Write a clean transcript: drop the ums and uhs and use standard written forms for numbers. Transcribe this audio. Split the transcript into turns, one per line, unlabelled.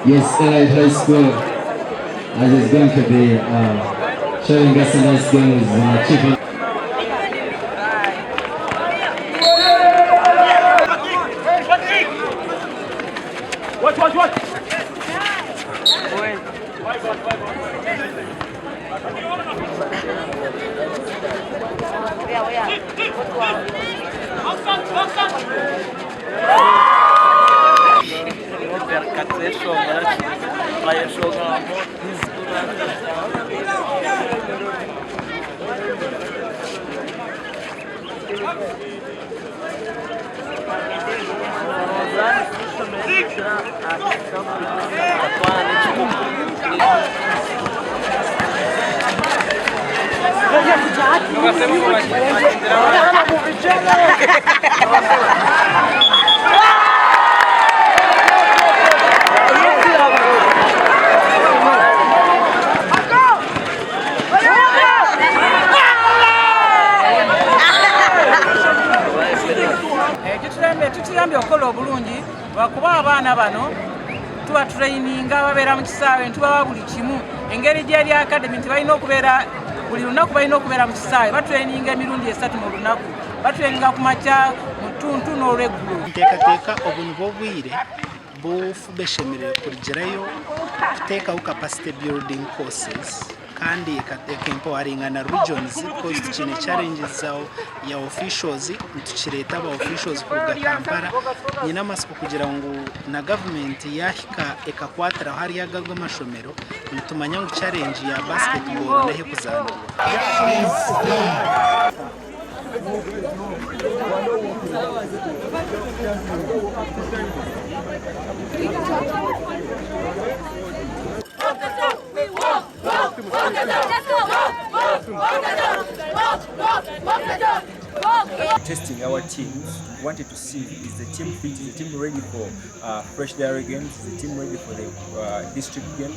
Yes, Elite High School as is going to be showing us a nice game with Chief.
Kituyambye okukola obulungi lwakuba abaana bano tuba traininga, babeera mu kisaawe, ntubawa buli kimu. Engeri gyeri academy nti balina okubeera buli lunaku, balina okubeera mu kisaawe, batraininga emirundi esatu mu lunaku, batraininga ku makya, mu ttuntu n'olweggulo.
Nteekateeka obu nibwo bwire bu FUBA eshemereire kurugirayo kuteekaho capacity building courses kandi eka empoweringa na regions because tukiine challenges ya officials. Nitukireeta aba officials kuruga Kampala. Nyine amatsiko kugira ngu na gavumenti yahika ekakwatiraho ahari aga ag'amashomero, nitumanya ngu challenge ya basketball nehi ekuzaanirwa.
Testing our teams, we wanted to see, is the team fit, is the team ready for Fresh Dairy Games, is the team ready for the district games?